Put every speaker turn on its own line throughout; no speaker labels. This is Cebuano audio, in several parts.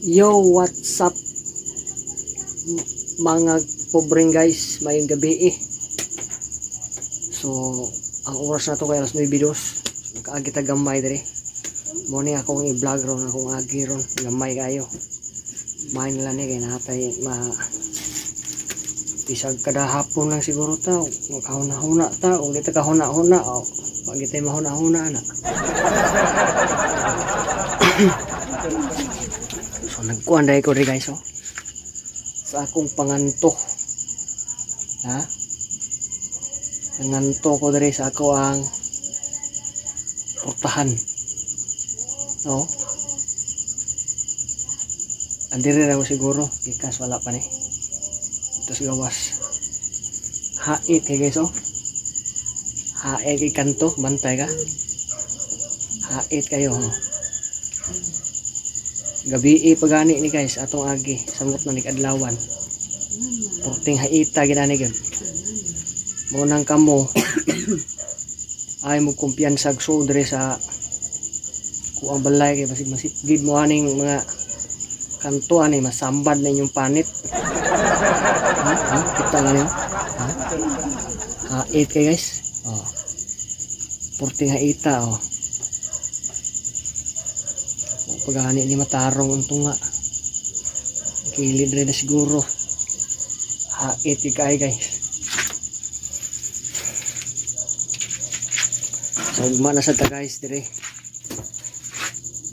Yo, what's up, mga pobreng guys? Mayong gabi eh. So, ang oras na to kay alas 9:02. So, kaagi ta gamay diri. Mo ni akong i-vlog ron, akong agi ron, gamay kayo. Main nila ni kay natay ma bisag kada hapon lang siguro ta makahuna-huna ta o di ta kahuna-huna o pag itay mahuna-huna na. So nagkuan dahil ko diri, guys, oh, sa akong panganto. Ha? Nanganto ko diri sa ako ang portahan. No? Andiri ra ko siguro gikas wala pa ni. Ito sa gawas. Hait kay, guys, oh. Hait kay kanto, bantay ka. Hait kayo, oh. Gabi pa gani ni, guys, atong agi samot na nig-adlawan. Purting haita ginani gyud. Mo nang kamo ay mo kumpiyansa og diri sa kuang balay kay basig masipgid mo aning mga kanto ani, masambad na inyong panit. Ha? Ha? Kita lang yun. Ha? Hait kay, guys. Oh. Purting haita, oh. Oh, pagani ni matarong ang tunga. Kilid rin na siguro. Hait kay, guys. So ugma na sa ta, guys, dire.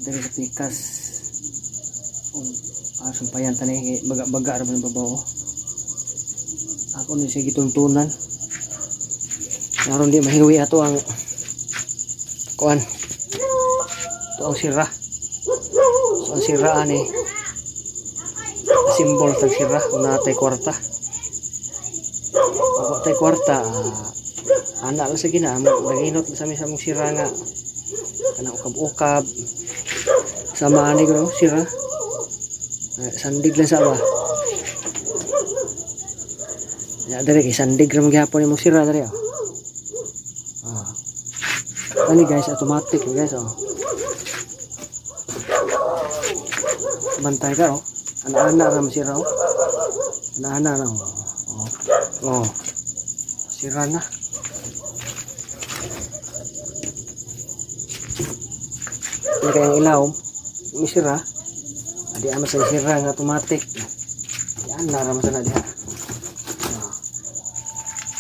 Dire sa pikas. Og sumpayan ta ni kay baga-baga ra man babaw. Ako ni siya gituntunan. Aron di mahiwi ato ang kuan. Ito ang sira. So ang sira ani simbol tag sira kung natay kwarta. Ako tay kwarta, ana lang sa gina, naginot lang sa mi sa mong sira nga kanang ukab-ukab. Sama ani ko no, sira. Sandig lang sa ba. Ya dere kay sandig ra man gihapon imong sira dere, oh. Ah. Kani, guys, automatic, guys, oh. Bantay ka, oh. Ana-ana ra man sira, oh. Ana-ana ra, oh. Oh. Oh. Sira na. Ini kayang ilaw, may sira. Adi ama sa sira nga automatic. Yan na ra man sa na diha. Ah.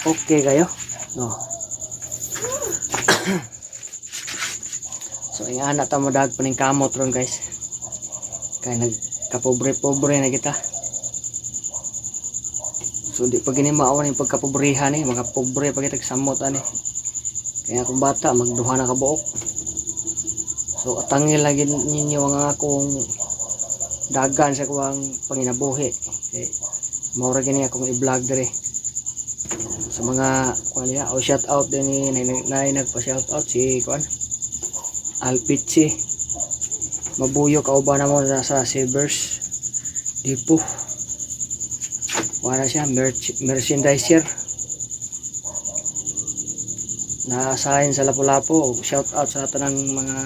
Okay kayo? No. So ingana ta mo dag paning kamot ron, guys. Kay nagkapobre-pobre na kita. So di pa gini maawa ning pagkapobrehan eh, mga pobre pa kita samot ani. Kaya akong bata magduha na ka buok. So atangil lagi ninyo ang akong dagan sa kuwang panginabuhi. Kay mao ra gini akong i-vlog diri. Sa mga kuan niya, oh, shout out din ni nay nagpa-shout out si kuan Alpichi. Mabuyo kauban na mo na sa Savers Depot. Wala siya merchandiser. Naasahin sa Lapu-Lapu. Shout out sa tanang mga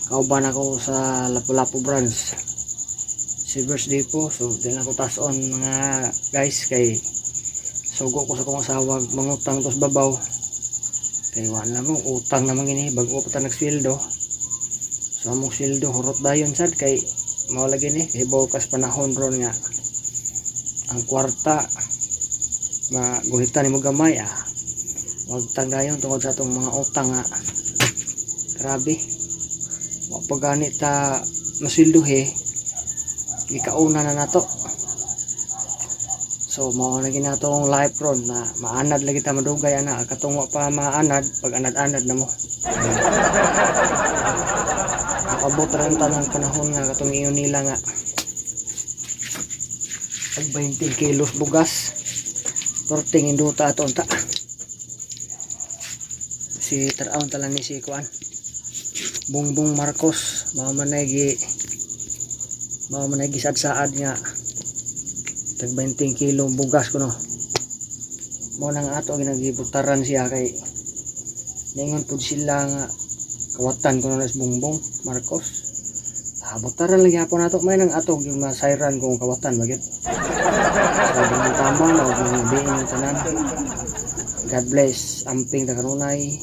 kauban ako sa Lapu-Lapu branch. Savers Depot. So di na ako taas-on mga guys kay sugo ko sa kong asawa mangutang tos babaw. Kay wala mo utang naman gini bago pa ta nagsweldo. So among sweldo hurot dayon sad kay mao lagi ni hibaw kas panahon ron nga ang kwarta maguhitan nimo gamay, ah. Wag dayon tungod sa atong mga utang nga grabe. Wa pa gani ta masweldohe, gikauna na nato. So mao na ginatong life ron na maanad lagi ta madugay ana, katong wa pa maanad pag anad-anad na mo. Nakabot ra ang tanang panahon nga katong iyon nila nga ag 20 kilos bugas perting induta ato unta si taraon tala ni si kuan Bongbong Marcos, mao man ay gisad-saad nga tag 20 kilo bugas kuno. Mo nang ato ginagibutaran siya kay ningon pud sila nga kawatan kuno na si Bongbong Marcos. Butaran lagi hapon nato may nang atog yung masayran kung kawatan magyud. So dengan tama na og mga biin yung tanan. God bless, amping ta kanunay.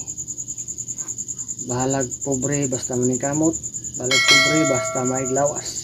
Bahalag pobre basta maningkamot, bahalag pobre basta maiglawas.